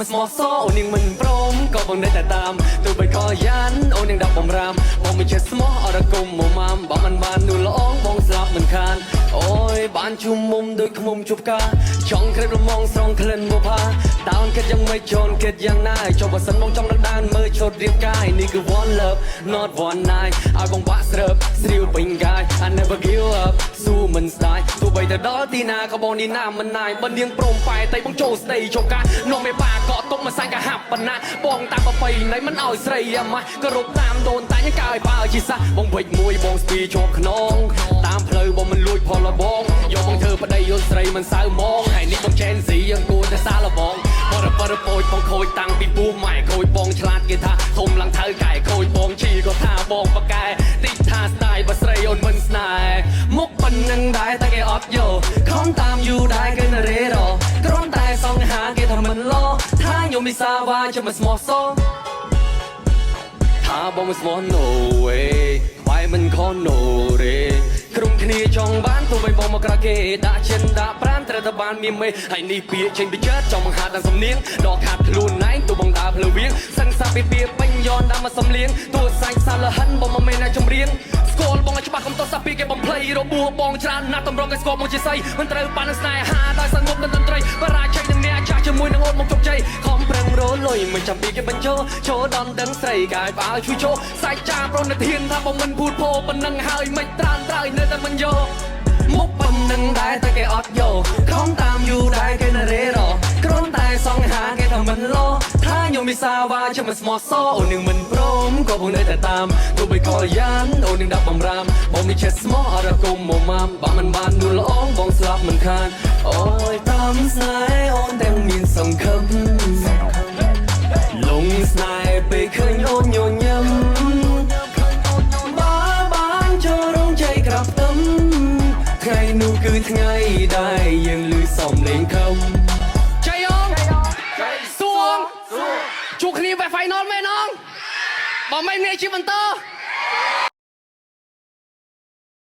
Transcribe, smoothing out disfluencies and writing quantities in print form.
មិនស្មោះសរអូននាងមិនព្រមក៏បងនៅតែតាមទោះបីខយ៉ានអូននាងដាក់បំរាមបងមិនចេះស្មោះអរគុំមកម៉ាំបើមិនបាននោះល្អងបងស្លាប់មិនខានអូយបានជុំមុំដូចខ្មុំជប់កាចង់ក្រេបលមងស្រងក្លិនបុផាតើគិតយ៉ាងម៉េចជន់គិតយ៉ាងណាចុះបើសិនបងចង់ដដានមើលឈុតរៀបកាយនេះគឺ one love, not one night ឲ្យបងបាក់ស្រើបស្រាវពេញកាយ I never give up ស៊ូមិនស្ដាយទោះបីទៅដល់ទីណាក៏បងនេះណាមិនណាយបើនាងព្រមប៉ែតៃបងចូលស្ដីចូលការនាំមេបាកក់ទុកមកសាញ់កហាប់បណ្ណាបងតាមប្របីណៃមិនឲ្យស្រីអាម៉ាស់ក៏រົບតាមដូនតាញ់កាយបើជាសះបងវិចមួយបងស្ពីជាប់ខ្នងតាមផ្លូវបងមិនលួចផលលបងយកបងធ្វើប្តីយល់ស្រីមិនសៅមងហើយនេះបងចែនស៊ីយើងគួរតែសាឡបងបរបរពោចបងខូចតាំងពីពូម៉ែខូចបងឆ្លាតគេថាធំឡើងថៅកែខូចបងជីក៏ថាបងបកែតិចថាស្ដាយបើស្រីអូនមិនស្នេហ៍មុខប៉ុណ្ណឹងដែរតែគេអត់យកខំតាមយូរដែរគេនរេរគ្រាន់តែសង្ហាគេថាមិនលោថាខ្ញុំមីសាវ៉ាចាំមិនស្មោះសរថាបងមិនស្មោះ no way ខ្វាយមិនខ no រេក្រុមគ្នាចង់បានទោះបីបងមកក្រៅគេដាក់ចិនដាក់ប្រានត្រូវតែបានមានមេហើយនេះពាក្យចេញពីចិត្តចង់បង្ហាត់ដល់សំនៀងដកខាត់ខ្លួនឯងទោះបងដើរផ្លូវវៀងសឹងសាពីពីពេញយន់ដាក់មកសំលៀងទោះសាច់សាលហិនបងមិនមែនអ្នកចម្រៀងស្គាល់បងឲ្យច្បាស់កុំតោះសាពីគេបំភ្លៃរបួសបងច្រើនណាស់តម្រងគេស្គាល់បងជាស័យមិនត្រូវបាននឹងស្នេហាដោយសងប់នឹងតន្ត្រីបរាជ័យនឹងអ្នកចាស់ជាមួយនឹងអូនមកជោគជ័យខំប្រឹងរលុយមិនចាំពីគេបញ្ចោចូលដល់ដឹងស្រីកាយផ្អើលជួយជោសាច់ចាប្រណិធានថាបងមិនភូតភោប៉ុណ្ណឹងហើយមិនត្រានត្រើយនៅតែមិនយកមុខប៉ុណ្ណឹងដែរតែគេអត់យកខំតាមយូរដែរគេនរេរគ្រាន់តែសង្ហាគេថាមិនលោថាខ្ញុំមីសាវ៉ាចាំមិនស្មោះសរអូននឹងមិនព្រមក៏បងនៅតែតាមទោះបីខយ៉ានអូននឹងដាក់បំរាមបងមិនចេះស្មោះអរគុំមកម៉ាំបើមិនបាននោះល្អងបងស្លាប់មិនខានអូយតាមស្នេហ៍អូនទាំងមានសង្ឃឹមលងស្នេហ៍ពេលឃើញអូនញញឹមបើបានចូលរោងជ័យក្រាបផ្ទឹមថ្ងៃនោះគឺថ្ងៃដែលយើងលឺសំលេងខំជ័យអងសួងជួបគ្នាវគ្គ final មែនអងបើមិនមានជាបន្ត